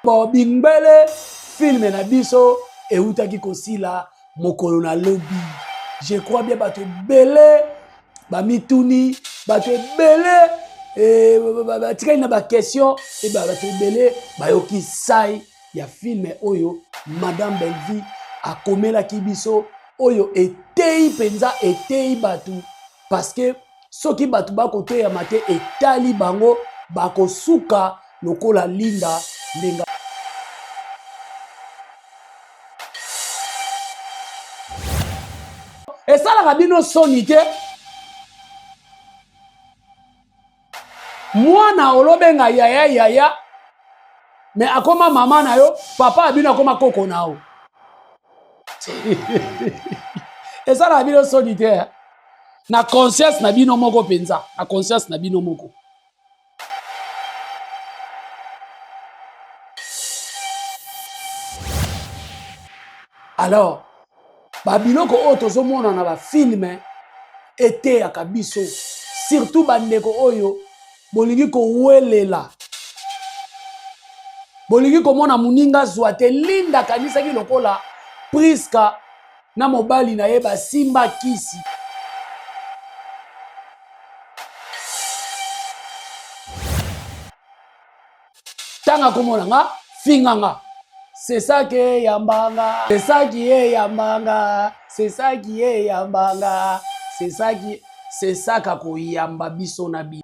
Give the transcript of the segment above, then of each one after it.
Bon, bingbele film na biso eutaki kosila mokolo na lobi. Je crois bien bato ebele bamituni, bato ebele eh, batikali na baquestion e bato ebele bayoki sai ya film oyo Madame Bellevue akomelaki biso oyo eteyi mpenza eteyi bato parce que soki bato bakoteyama te etali bango bakosuka lokola Linda ndenge esalaka bino soni te mwana olobenga yaya yaya me akoma mama na yo papa ya bino akoma koko na yo esalaka bino soni te eh? Na conscience na bino moko mpenza, na conscience na bino moko. Alors babiloko oyo tozomona na bafilme eteyaka biso, surtout bandeko oyo bolingi kowelela, bolingi komona moninga zwa te. Linda akanisaki lokola Priska na mobali na ye basimba kisi. Tanga komona nga, finga nga. C'est ça que yambanga, c'est ça qui est yambanga, c'est ça qui est yambanga, c'est ça qui c'est ça kakoyamba biso na biso.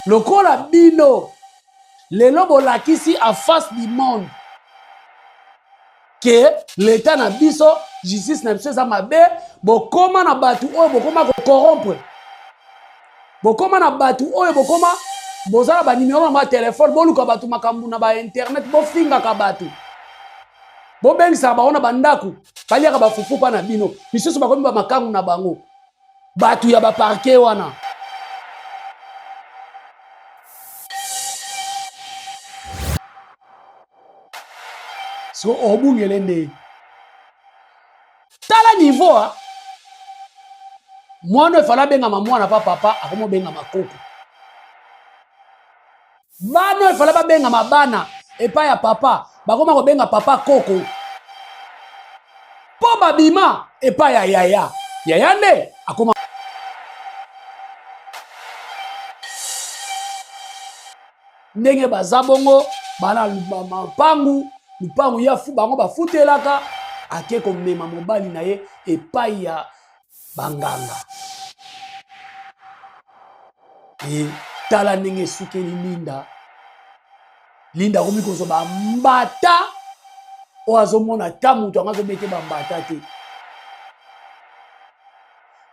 Lokola bino lelo bolakisi a face du monde ke leta na biso justice na biso eza mabe, bokoma na bato oyo bokoma kocorrompre, bokoma na bato oyo bokoma boza na banimero na batelefone, boluka bato makambo na bainternet, bofingaka bato, bobengisaka bango na bandako baliaka bafufu mpa na bino, misusu bakomi bamakangu na bango, bato ya baparke wana. So obungele nde tala niveau a mwana efala abengama mwana pa papa akoma obengama koko. Bana efala babengama bana epai ya papa bakoma kobenga papa koko mpo babima epai ya yaya, yaya nde akoma ndenge baza bongo bana mapangu lupangu ya bango bafutelaka, ake komema mobali na ye epai ya banganga. E tala ndenge esukeli Linda. Linda akomi kozwa bambata oyo azomona ata moto yango azobete bambata te.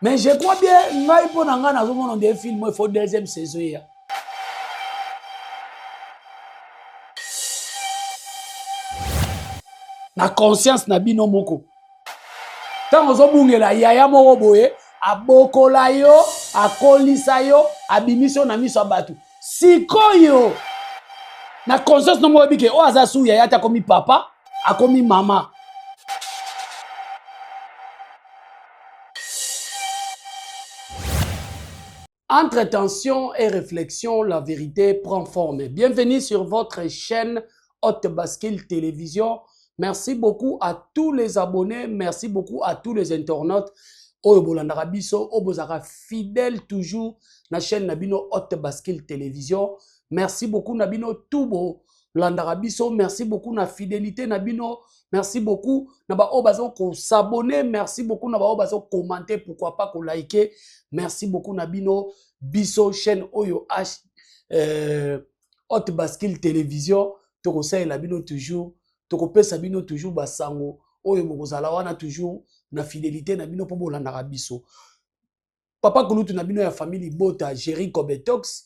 Mais je crois bien ngai mpo na ngai nazomona nde film il faut deuxième saison eya. Na conscience na bino moko ntango ozobungela yaya moko boye abokola yo, akolisa yo, abimisi yo na miso ya bato, sikoyo na conscience no moko oyebi ke oyo aza su yaya te, akomi papa, akomi mama. Entre tension et réflexion, la vérité prend forme. Bienvenue sur votre chaîne Haute Bascule Télévision. Merci beaucoup à tous les abonnés, merci beaucoup à tous les internautes. Oyo bolandaka biso, oyo bozalaka fidèle toujours na chaîne na bino Haute Bascule Télévision. Merci beaucoup na bino tout bolandaka biso, merci beaucoup na fidélité na bino, merci beaucoup na ba oyo bazo ko s'abonner, merci beaucoup na ba oyo bazo commenter, pourquoi pas ko liker. Merci beaucoup na bino biso chaîne oyo H Haute Bascule Télévision, tokosalela bino toujours, tokopesa bino toujours basango oyo bokozala wana toujours na fidélité na bino mpo bolandaka biso. Papa kulutu na bino ya famille Libota, Jerry Kobetox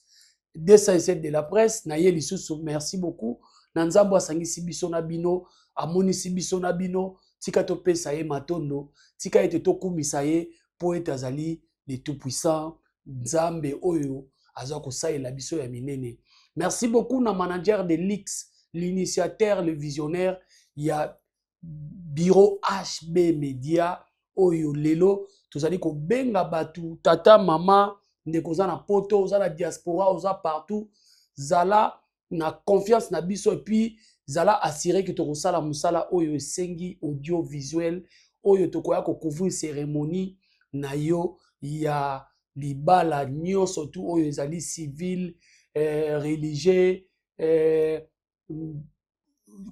207 de la presse na ye lisusu merci beaucoup na Nzambe asangisi biso na bino, amonisi biso na bino, tika topesa ye matondo, tika ete tokumisa ye mpo ete azali le tout puissant, Nzambe oyo aza kosalela biso ya minene. Merci beaucoup na manager de l'X, l'initiateur, le visionnaire ya bureau HB Media oyo lelo tozali kobenga bato tata mama. Ndeko oza na poto, oza na diaspora, oza partout, zala na confiance na biso et puis zala assuré que tokosala mosala oyo esengi audiovisuel, oyo tokoya kocouvrir cérémonie na yo ya libala nyonso tu oyo ezali civil, religieux,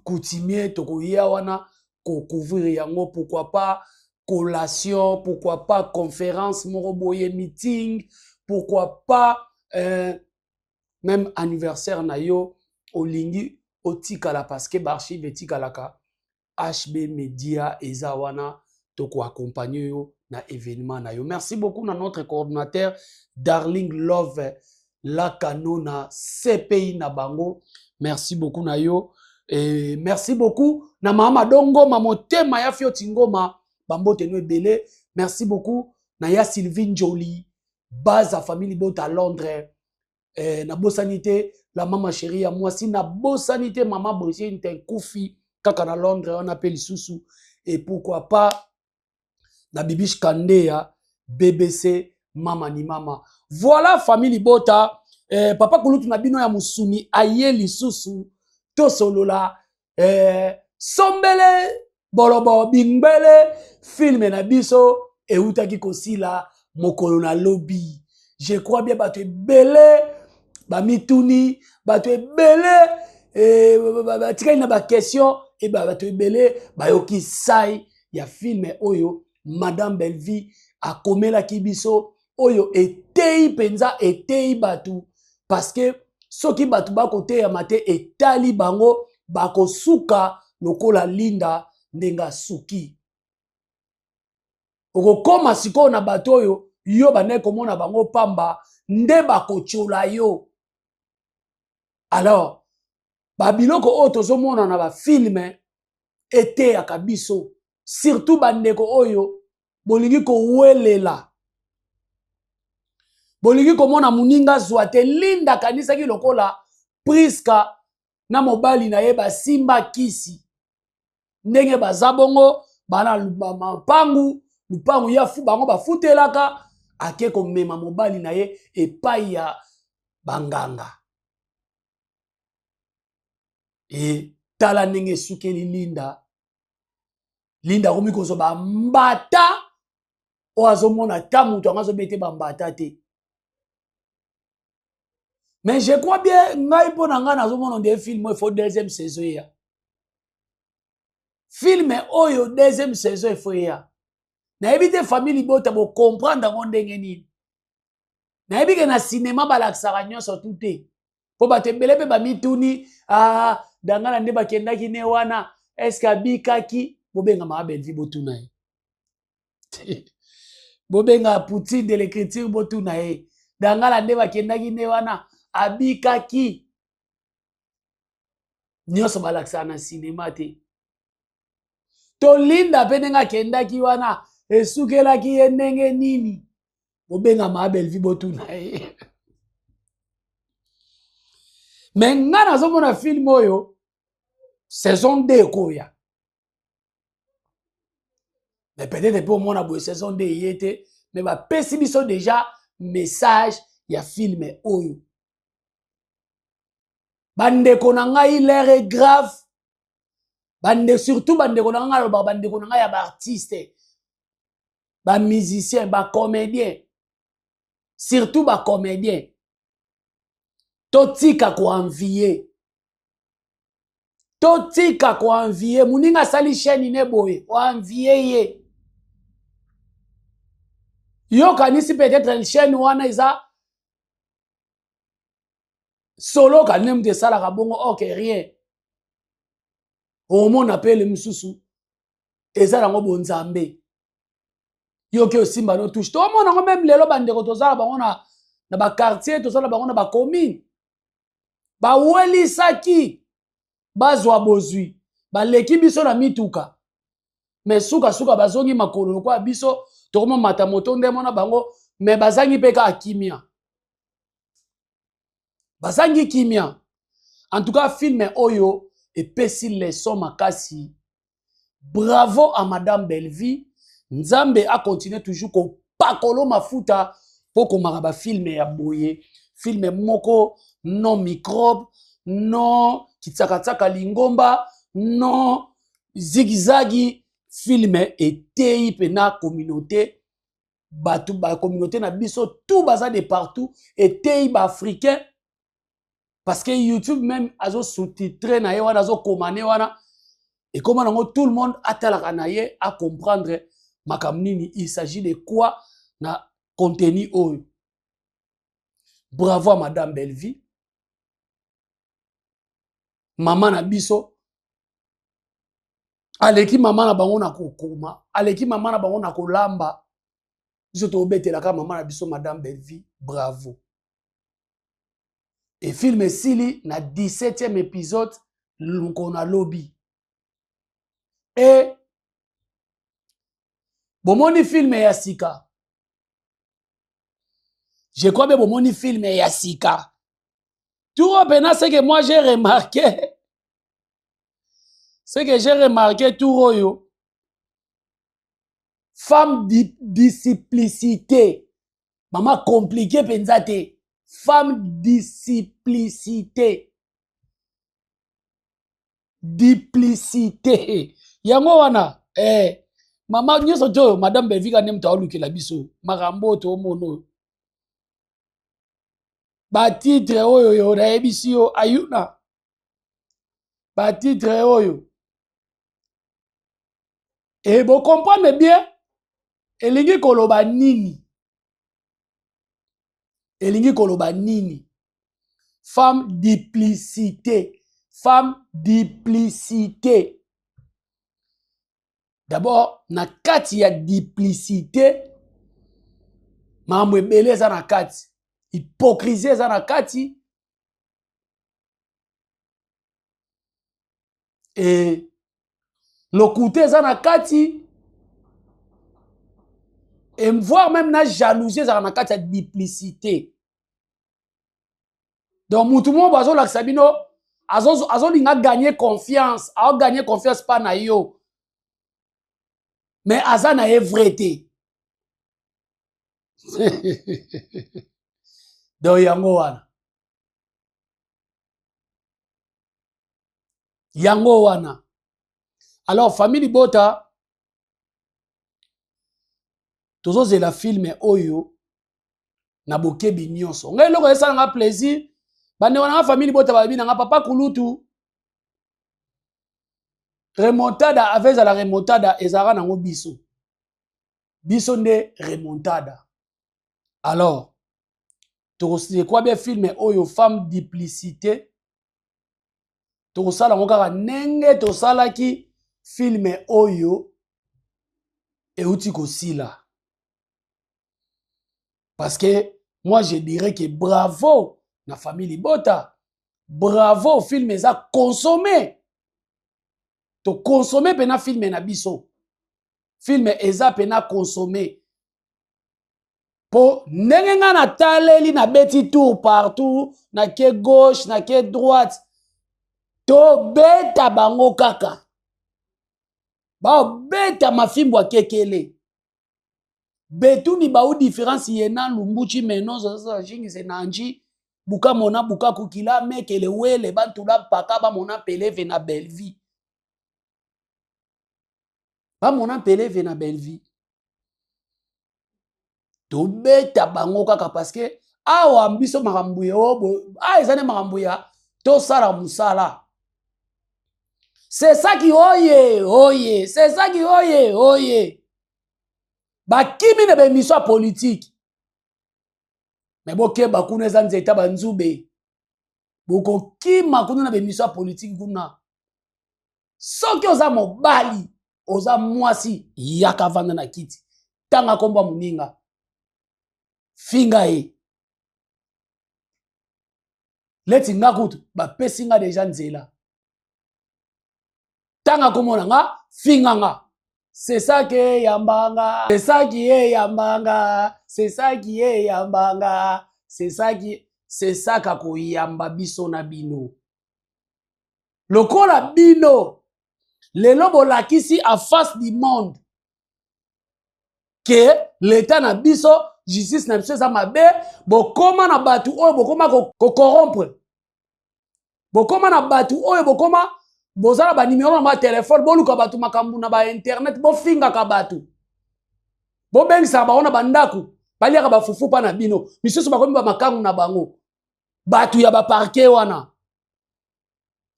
coutumier. Tokoya wana kocouvrir yango. Pourquoi pas collation, pourquoi pas conférence moko boye, meeting, pourquoi pas même anniversaire na yo olingi otikala, parce que baarchive etikalaka. HB Media eza wana, tokoaccompagne yo na événement na yo. Merci beaucoup na notre coordonnateur Darling Love Lakano na CPI na bango. Merci beaucoup na yo et merci beaucoup na mama Dongoma, motema ya Fioti Ngoma, bambote no ebele. Merci beaucoup na ya Sylvie Njoli, base ya famille Bota Londres. Nabosani te la mama chérie ya mwasi, nabosani te mama Brigitte Nkufi kaka na Londres wana mpe lisusu. Et pourquoi pas na Bibiche Kandea BBC, mama ni mama. Voilà, famille Libota, papa kulutu na bino ya mosuni aye lisusu tosolola. Sombele bolobo bingbele, film na biso eutaki kosila mokolo na lobi. Je crois bien bato ebele bamituni, bato ebele batikali na baquestion e bato ebele bayoki sai ya film oyo Madame Bellevie akomelaki biso, oyo eteyi mpenza, eteyi bato, parce que soki bato bakoteyama te, etali bango, bakosuka lokola Linda ndenge asuki. Okokoma sikoyo na bato oyo yo bandaki komona bango pamba nde bakotiola yo. Alors babiloko oyo tozomona na bafilm eteyaka biso, surtout bandeko oyo bolingi kowelela, bolingi komona moninga zwa te. Linda akanisaki lokola Priska na mobali na ye basimba kisi, ndenge baza bongo bana mapangu lupangu ya fu, bango bafutelaka, ake komema mobali na ye epai ya banganga. E tala ndenge esukeli Linda. Linda akomi kozwa bambata oyo azomona ata moto yango azobete bambata te. Mais je crois bien, ngai mpo na ngai nazomona nde film oyo faut deuxième saison eya. Film oyo deuxième saison efo eya. Nayebi te, famille Libota, bocomprendre yango ndenge nini. Nayebi ke na cinéma balakisaka nyonso tu te, mpo bato ebele mpe bamituni: ah, Dangala nde bakendaki ne wana, est-ce abikaki? Bobenga Bellevie, botuna ye. Bobenga Poutine de l'écriture, botuna ye: Dangala nde bakendaki nde wana, abikaki? Nyonso balakisaka na cinéma te. Tolinda mpe ndenge akendaki wana esukelaki ye ndenge nini? Bobenga Bellevie, botuna ye. Me nga nazomona film oyo saison 2 ekoya, mais peut-être mpe omona boye saison 2 eye te, mais bapesi biso déjà message ya film oyo. Bandeko na ngai, l'heure est grave. Bande, surtout bandeko na ngai, alobaka bandeko na ngai ya baartiste, bamusicien, bacomédien, surtout bacomédien, totika koenvier, totika koenvier. Moninga asali chaîne ne boye, oenvier ye, yokanisi peut-être chaîne wana eza solo nde moto esalaka bongo. Ok, rien, omona pele mosusu eza nango bonzambe, yoki osimba no touche. Tomona yango même lelo, bandeko toza na bango na baquartier, toza na bango na bacommune, bawelisaki bazwa bozwi, baleki biso na mituka, mais sukasuka bazongi makolo lokola biso. Tokomomata moto nde mona bango, mais bazangi mpe kaka kimia, bazangi kimia. En tout cas, film oyo epesi leçon makasi. Bravo à Madame Bellevie, Nzambe acontinue toujours kopakolo mafuta. Mpo okomaka bafilme ya boye, filme moko non microbe, non kitsakatsaka lingomba, non zigizagi. Filme eteyi mpena communauté, bato ba communauté na biso tout baza de partout, eteyi baafricain, parce que YouTube même azo sous-titre na ye wana, azokoma ne wana, ekoma nango tout le monde atalaka na ye acomprendre makambo nini, il s'agit de quoi na contenu oyo. Bravo à Madame Bellevie, mama na biso, aleki mama na bango na kokoma, aleki mama na bango na kolamba. Biso tobetelaka mama na biso Madame Bellevie bravo. E film esili na 17e épisode mokolo na lobi. E bomoni film ya sika, je crois bien bomoni film ya sika tour mpena. Ce que moi j'ai remarqué, ce que j'ai remarqué tour oyo, femme duplicité, mama compliqué mpenza te, femme duplicité, duplicité yango wana. Mama nyonso te oyo Madame Belvika nde moto aolukela biso makambo oyo toomona oyo, batitre oyo yo nayebisi yo ayuna, batitre oyo e bocomprendre bien elingi koloba nini, elingi koloba nini. Femme duplicité, femme duplicité. D'abord na kati ya duplicité makambo ebele eza na kati, hypocrisie eza na kati, e lokuta eza na kati, et voire même na jalousie ezalaka na kati ya duplicité. Donc mutu moko bazolakisa bino azolinga gagner confiance, aogagner confiance mpa na yo, mais aza na ye vrai te. Donc yango wana, yango wana. Alors famille libota, tozozela filme oyo na bokebi nyonso. Ngai eloko esalanga plaisir, bandeko nanga famille libota balobi nanga papa kulutu, remontada ave ezala remontada, ezalaka nango biso, biso nde remontada. Alors tokosekwa bien filme oyo femme duplicité, tokosala yango kaka ndenge tosalaki filme oyo euti kosila, parce que moi je dirais que bravo na famille libota, bravo. Film eza consommé, toconsomme mpena filme na biso, filme eza mpena consommé. Mpo ndenge ngai nataleli, nabeti tour partout, nake gauche, nake droite, tobeta bango kaka, baobeta mafimbo akekele betuni bau différence yena lumbuchi meno jingise nanji bukamona bukakukila mekele wele bantula mpaka bamona peleve na Bellevie, bamona peleve na Bellevie. Tobeta bango kaka, parce que awa biso makambo yo a eza nde makambo ya tosala mosala. C'est ça qui oye oye, c'est ça qui oye oye. Bakimi na baémission ya politike, me bokeba kuna eza nzeta banzube, bokokima kuna na baémission ya politike kuna. Soki oza mobali, oza mwasi, yaka vanda na kiti, tanga nkombo ya moninga, finga ye. Leti nga kutu bapesi nga deja nzela, tanga komona nga, finga nga. C'est ça que yambanga, c'est ça qui est yambanga, c'est ça qui est yambanga, c'est ça qui, c'est ça kakoyamba biso na bino. Lokola bino lelo bolakisi a face du monde ke l'état na biso Justice na biso eza mabe. Bokoma na bato oyo bokoma kocorrompre, bokoma na bato oyo bokoma boza na banimero na batelefone, boluka bato makambo na bainternet, bofingaka bato, bobengisaka bango na bandako, baliaka bafufu mpa na bino. Misusu bakomi bamakangu na bango, bato ya baparke wana.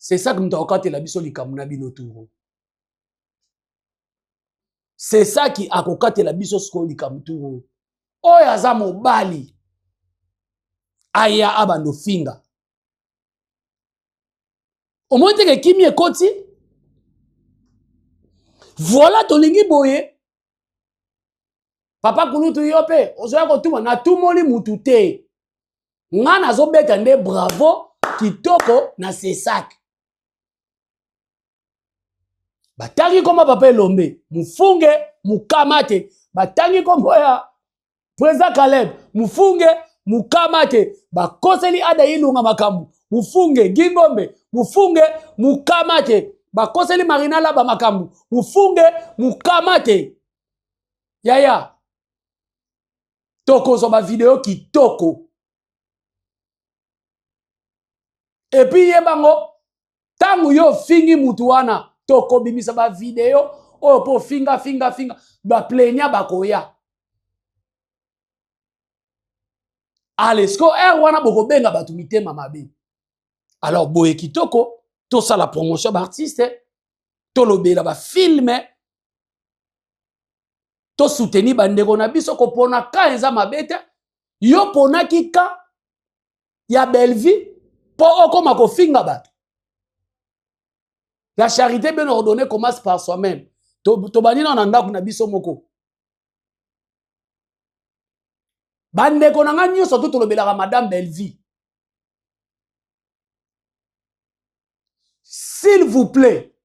C'est ça que moto akokatela biso likambo na bino turo. C'est ça qui akokatela biso sikoyo likambo turo. Oyo aza mobali aya abanda ofinga, omoni teke kimi ekoti. Voilà, tolingi boye. Papa kulutu, yo mpe ozoya kotuma. Natumoli mutu te, nga nazobeta nde bravo kitoko na Sesak. Batangi kombo papa Elombe, mufunge mukama te. Batangi kombo ya président Caleb, mufunge mukama te. Bakoseli Ada Ilunga makambo, mufunge Gingombe, mufunge mukama te. Bakoseli Marina Laba makambo, mufunge mukama te. Yaya, tokozwa bavideo kitoko. Et puis yebango, ntango yo ofingi mutu wana, tokobimisa bavideo oyo mpo finga finga finga, baplaignants bakoya. Ale siko ere wana bokobenga bato mitema mabe. Alors boye kitoko, tosala promotion baartiste, tolobela bafilme, tosoutenir bandeko na biso. Kopona ka eza mabe te. Yo ponaki ka ya Bellevie mpo okóma kofinga bato. La charité bien ordonnée commence par soi-même. Tobandi nao na ndako na biso moko. Bandeko na ngai nyonso to tolobelaka madame Bellevie, s'il vous plaît,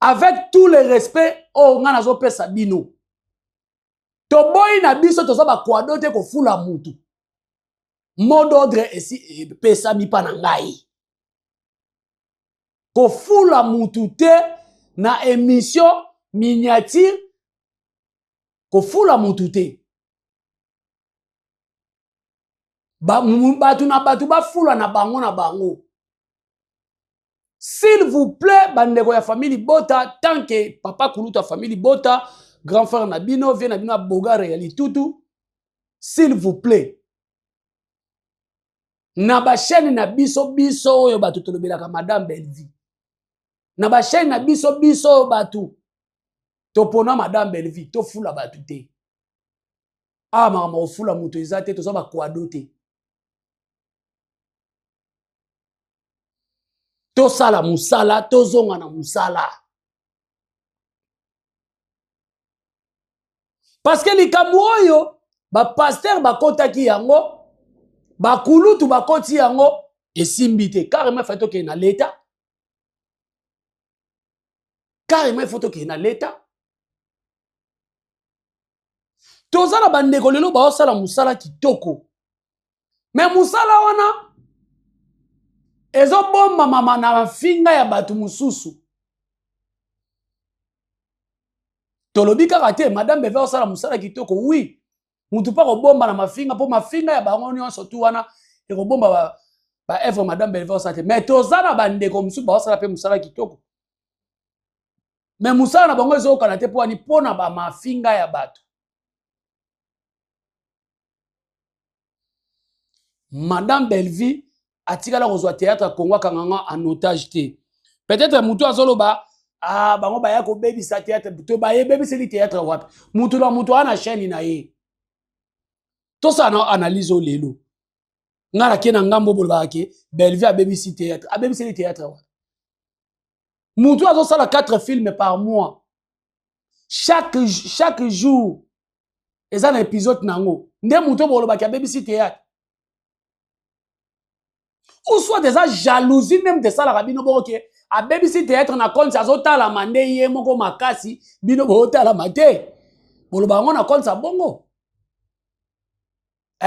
avec tout le respect oyo ngai nazopesa bino, toboyi na biso, toza bakwado te kofula mutu. Mot d'ordre esi epesami mpa na ngai: kofula mutu te na émission miniature, kofula mutu te. Bato na bato bafula na bango na bango. S'il vous plaît, bandeko ya famille libota, tant que papa kulutu ya famille libota, grand frère na bino, vie na bino ya bogare ya litutu, s'il vous plaît, na bachaîne na biso, biso oyo bato tolobelaka madame Bellevie, na bachaîne na biso, biso oyo bato topona madame Bellevie, tofula bato te. Awa makambo kofula moto eza te, toza bakwado te. Tosala mosala, tozonga na mosala, parce que likambo oyo bapasteur bakotaki yango, bakulutu bakoti yango, esimbi te. Carrément faut tokende na leta, carrément il faut tokende na leta. Toza na bandeko lelo baosala mosala kitoko, mais mosala wana ezobombamama na mafinga ya bato mosusu. Tolobi kaka te madame Beve osala mosala kitoko. Oui, mutu mpa kobomba na mafinga, mpo mafinga ya bango nyonso tu wana ekobomba baœuvre madame Beve osala te. Mais toza na bandeko mosusu baosala mpe mosala kitoko, mais mosala na bango ezokana te. Mpo wani? Mpo na bamafinga ya bato. Madame Bellevie atikala kozwa théâtre ya Congo akanganga en otage te. Peut-être motu azoloba: ah, bango baya kobebisa théâtre. To bayebebiseli théâtre wapi? Mutu na mutu aa na chaîne na ye. Tosala na analyse oyo lelo. Ngai nake na ngambo, bolobaka ke Bellevie abebisi théâtre. Abebiseli théâtre wapi? Mutu azosala 4 films par mois, chaque jour eza na épisode nango, nde moto bolobaki abebisi théâtre? Ou soit eza jalousie nde moto esalaka bino boko ke abebisi théâtre na compte azotalama nde ye moko makasi, bino bozotalama te. Boloba yango na compte ya bongo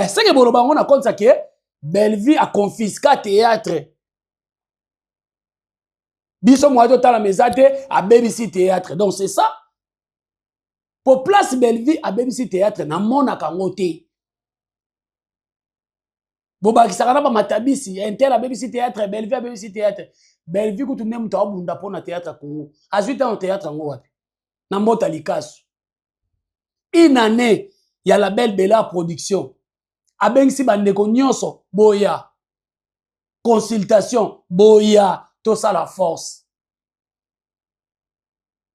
seke boloba yango na compte ya ke Bellevue aconfisquer théâtre, biso moya totalama eza te, abebisi théâtre. Donc c'est ça. Po place Bellevue abebisi théâtre namonaka yango te. Bobakisaka na bamatabisi intel abebisi théâtre, Bellevue abebisi théâtre. Bellevue kutu nde moto abunda mpo na théâtre ya Congo. Azwi ntango théâtre yango wapi? Na mbota likasu. Une année ya la belle Bella production. Abengisi bandeko nyonso boya. Consultation boya tosala force.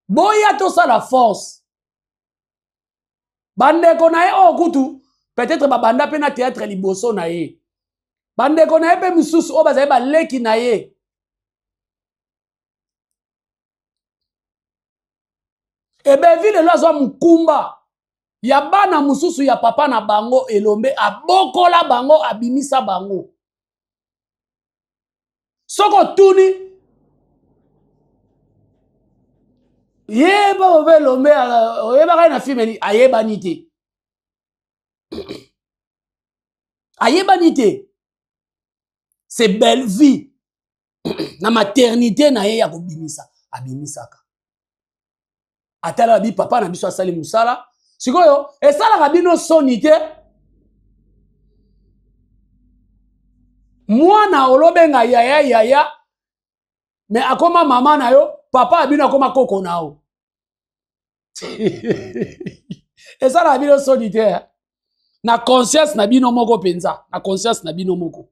Boya tosala force. Bandeko na ye oyo kutu peut-être babanda pe na théâtre liboso na ye. Bandeko na ye pe misusu oyo bazali baleki na ye. Ebevi lelo azwa mokumba ya bana mosusu ya papa na bango elombe, abokola bango, abimisa bango. Soko otuni ye baba pe elombe oyebaka ye na filme nini, ayebani te. Ayebani te. C'est belle vie. Na maternité na ye ya kobimisa, abimisaka. Atala bi papa na biso asali musala. Sikoyo esalaka bino soni te. Mwana olobenga yaya yaya, mais akoma mama na yo, papa abino akoma koko na yo. Esalaka bino soni te. Na conscience na bino moko penza, na conscience na bino moko.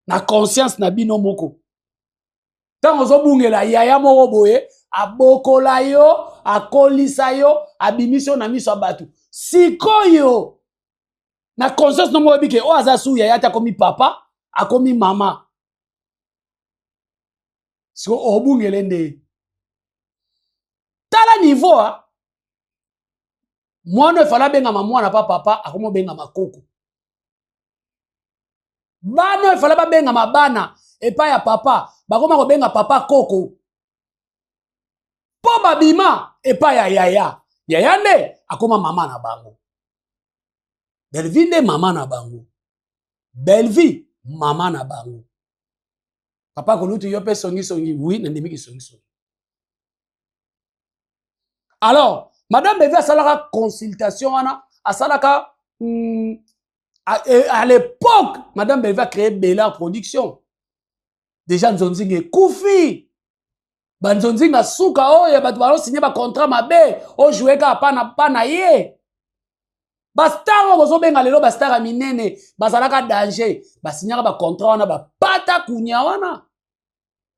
Na conscience na bino moko. Tango ozobungela yaya moko boye, abokola yo, akolisa yo, abimisi yo na miso ya bato. Sikoyo na conscience no moko bike oyo aza su yaya te, akomi papa, akomi mama. Siko obungele nde. Tala niveau a. Mwana efala bengama mwana pa papa, akomi obengama koko. Bana efala babengama bana epai ya papa, bakoma kobenga papa koko. Po babima epai ya yaya. Yaya nde akoma mama na bango. Bellevue nde mama na bango. Bellevue mama na bango. Papa kolutu yo pe songi songi, oui na ndimiki songi songi. Alors, Madame Bellevue asalaka consultation wana, asalaka à l'époque, Madame Bellevue a créé Bella Production. Déjà Nzonzinga ekufi. Ba Nzonzinga suka oyo bato ba signer ba contrat mabe, o jouer ka pa na pa na ye. Ba star oyo bozobenga lelo ba star ya minene, bazalaka danger, ba signaka ba contrat wana ba pata kunya wana.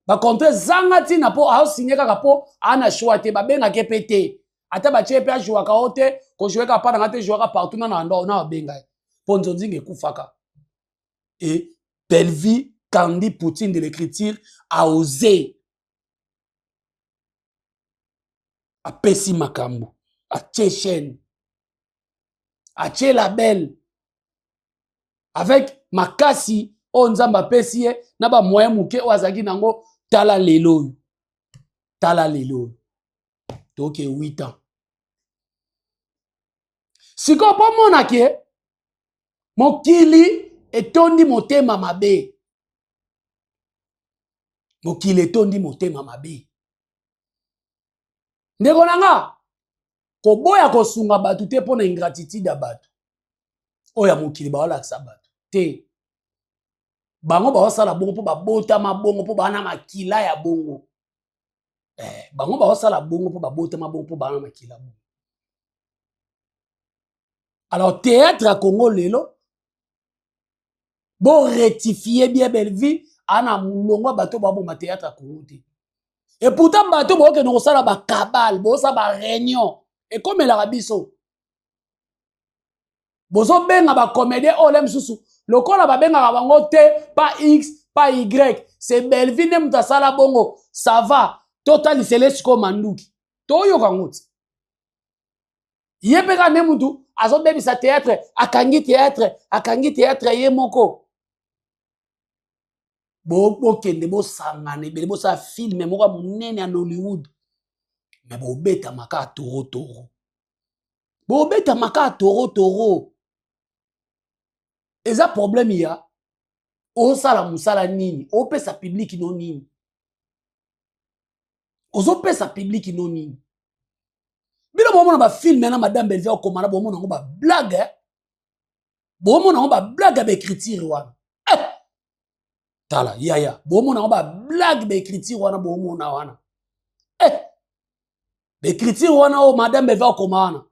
Ba contrat zanga tina po a signer kaka po ana choix te, ba benga ke pe te. Ata ba tie pe a jouaka o te, ko jouer ka pa na te jouaka partout na na ndo na benga. Po Nzonzinga ekufaka. Et Bellevue Candy Poutine de l'écriture a osé. Apesi makambo, atie chaîne, atie label avec makasi oyo Nzambe apesi ye na ba moyen moke oyo azalaki nango. Tala lelo oyo, tala lelo oyo toke 8 ans. Sikoyo po mona ke mokili etondi motema mabe, mokili etondi motema mabe. Ndeko na nga, koboya kosunga bato te mpona ingratitude ya bato oyo ya mokili baolakisa bato te. Bango baosala bongo mpo babotama bongo, mpo bana makila ya bongo. Bango baosala bongo mpo babotama bongo, mpo bana makila bongo. Alors théâtre ya Congo lelo bo rectifier bien Bellevue ana mulongo bato ba boma théâtre ya Congo te. Et pourtant bato bo ke no sala ba cabale, bo sa ba réunion et comme la biso. Bozo benga ba comédien oyo le msusu lokola ba benga bango te pa X pa Y, c'est Bellevue nde mutu asala bongo, ça va. Total sele siko manduki. Toyoka ngoti. Ye pe kaka nde mutu azobebisa théâtre, akangi théâtre, akangi théâtre ye moko. Bokende bosangana ebele, bosala film moko ya monene ya Nollywood. Mais bobetama kaka toro toro. Bobetama kaka toro toro. Eza problème ya osala mosala nini, opesa public no nini. Ozopesa public no nini. Bino bomona ba film na madame Bellevue okoma na bomona yango ba blague, eh? Bomona yango ba blague ya ba écriture wana. Eh! Tala yaya, bomona yango ba blague ba écriture wana bomona wana. Eh! Ba écriture wana oyo madame Bellevue okoma wana.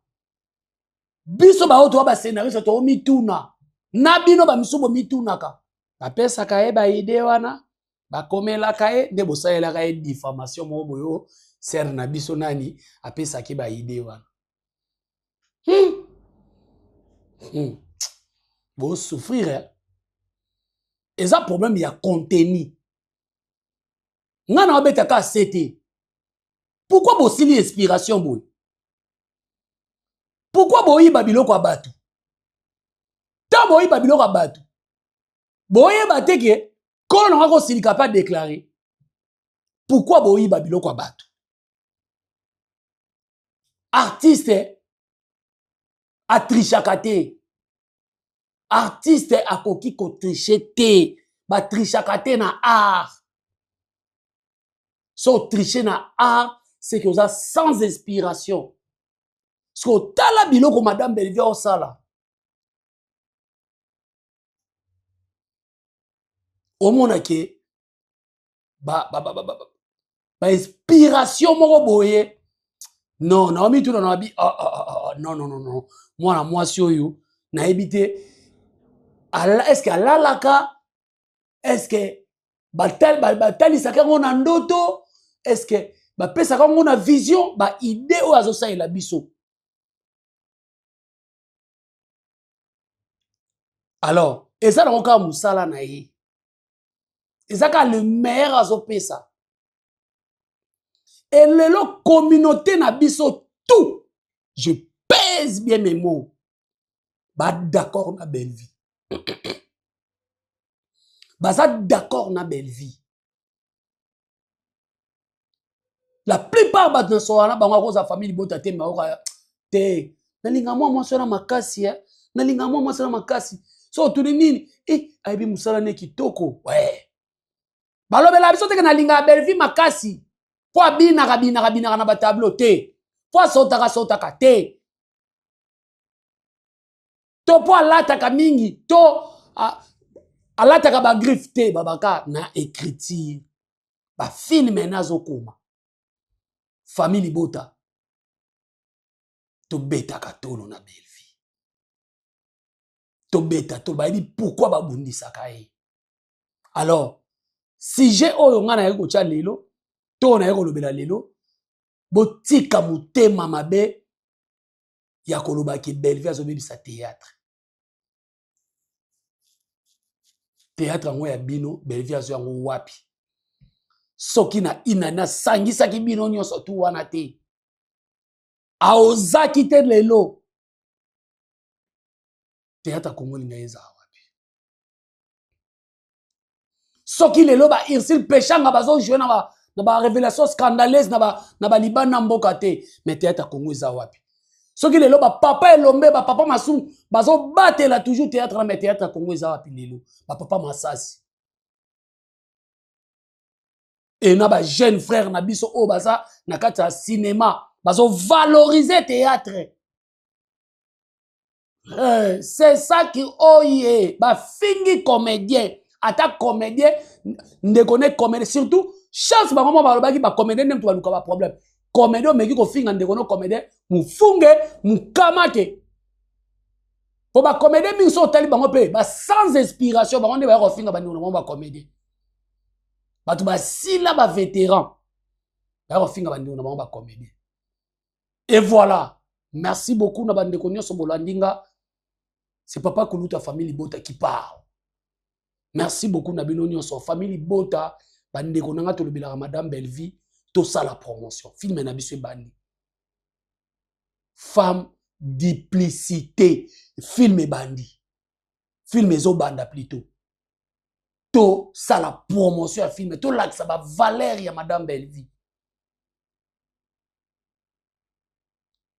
Biso ba oyo ba scénariste to mituna. Na bino ba misubo mitunaka. Bapesaka ye ba idée wana, bakomelaka ye nde bosalelaka ye diffamation moko boye oyo sere na biso nani apesaki ba idée wana. Bosouffrir, eh? Eza problème ya contenu. Nga na obetaka se te. Pourquoi bosili inspiration boye? Pourquoi boyiba biloko ya bato? Ntango boyiba biloko ya bato, boyeba te ke kolo nanga kosilika pa déclarer. Pourquoi boyiba biloko ya bato? Artiste atrichaka te. Artiste akoki kotriche te. Batrichaka te na art. So tricher na art, c'est que oza sans inspiration. Parce que otala biloko madame Bellevue osala, omona ke ba ba ba ba ba, ba inspiration moko boye. Non, naomi tuna na bi ah, ah, ah, ah, non non non non, mwana mwasi oyo nayebi te, est-ce que alalaka, est-ce que batalisaka yango na ndoto, est-ce que bapesaka yango na vision, ba idée oyo azosalela biso. Alors eza nango kaka mosala na ye, eza kaka le meilleur azopesa. Et lelo communauté na biso tout, je pèse bien mes mots, ba d'accord na Bellevue, baza d'accord na Bellevue. La plupart bato na sowana bango akoza famille libota te, maoka te. Nalinga mwa mwasi wana makasi, eh? Nalinga mwa mwasi wana makasi. So otuni nini, eh, ayebi mosala ne kitoko. We balobela biso teke nalingaka Bellevue makasi mpo abinaka binaka binaka na batableau te, mpo asotaka sotaka te, to mpo alataka mingi to alataka bagriffe te. Babaka na écriture, bafilme nazokoma. Famille libota, tobetaka tolo na Bellevue, tobeta tolo. Bayebi pourquoi babundisaka ye. Alors sujet oyo nga naye kotya lelo to naye kolobela lelo, botika motema mabe ya koloba ke Bellevue azobebisa théâtre. Théâtre yango ya bino, Bellevue azo yango wapi? Soki na inani asangisaki bino nyonso tu wana te, aozaki te lelo théâtre Congo linga ezala wapi? Soki lelo ba Ursule Peshanga bazo jouer na ba révélation scandaleuse na ba libanda mboka te, mais théâtre Congo eza wapi? Soki lelo ba papa Elombe, ba papa Masumu bazobatela toujours théâtre na, mais théâtre Congo eza wapi lelo? Ba papa Masasi e na ba jeune frère na biso oyo baza na kati ya cinéma bazovaloriser théâtre. C'est ça qui oye bafingi comédien, ata comédien ndeko ne comédien, surtout chance bango mo balobaki bacomédien nde moto baluka baproblème. Comédien omeki kofinga ndeko no comédien, mofunge mokamate, po bacomédien mingi so otali bango mpe ba sans inspiration, bango nde baya kofinga bandeko na bango bacomédien. Bato basila, bavétéran, baya kofinga bandeko na bango bacomédien. Et voilà, merci beaucoup na bandeko nyonso bolandi nga. C'est papa Kuluta, famille libota, qui parle. Merci beaucoup na bino nyonso, famille libota. Bandeko na nga, tolobelaka madame Bellevue, tosala promotion film na biso ebandi, Femme duplicité. Film ebandi, film ezobanda plutôt. Tosala promotion ya film, tolakisa bavaleur ya madame Bellevue.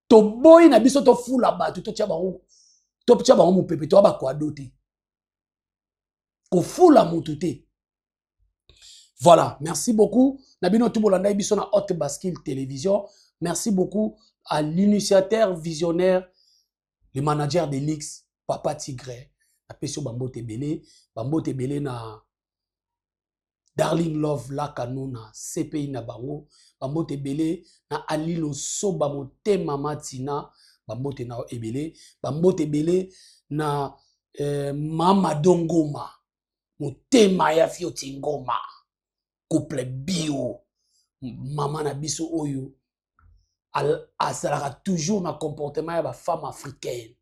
Toboyi na biso tofula bato, totia bango, totia bango mopepe, toya bakwado te, kofula motu te. Voilà, merci beaucoup na bino tu bolandaki biso na Haute Bascule Télévision. Merci beaucoup. À l'initiateur visionnaire, le manager de l'X, Papa Tigre. Napesi yo bambote ebele, bambote ebele na Darling Love Lakanuna, CPI na bango, bambote ebele na Alino Soba Motema Matina, bambote na ebele, bambote ebele na Mama Dongoma, motema ya Fioti Ngoma, couple bio, mama na biso oyo azalaka toujours na comportement ya ba femme africaine.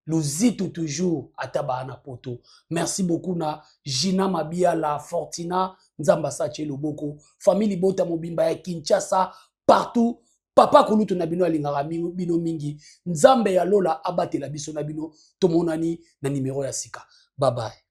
Luzitu toujours ata baa na poto. Merci beaucoup na Gina Mabiala, Fortina, Nzamba Sache Loboko, famille Libota mobimba ya Kinshasa, partout. Papa kulutu na bino alingaka bino mingi. Nzambe ya Lola abatela biso na bino. Tomonani na numéro ya sika. Bye bye.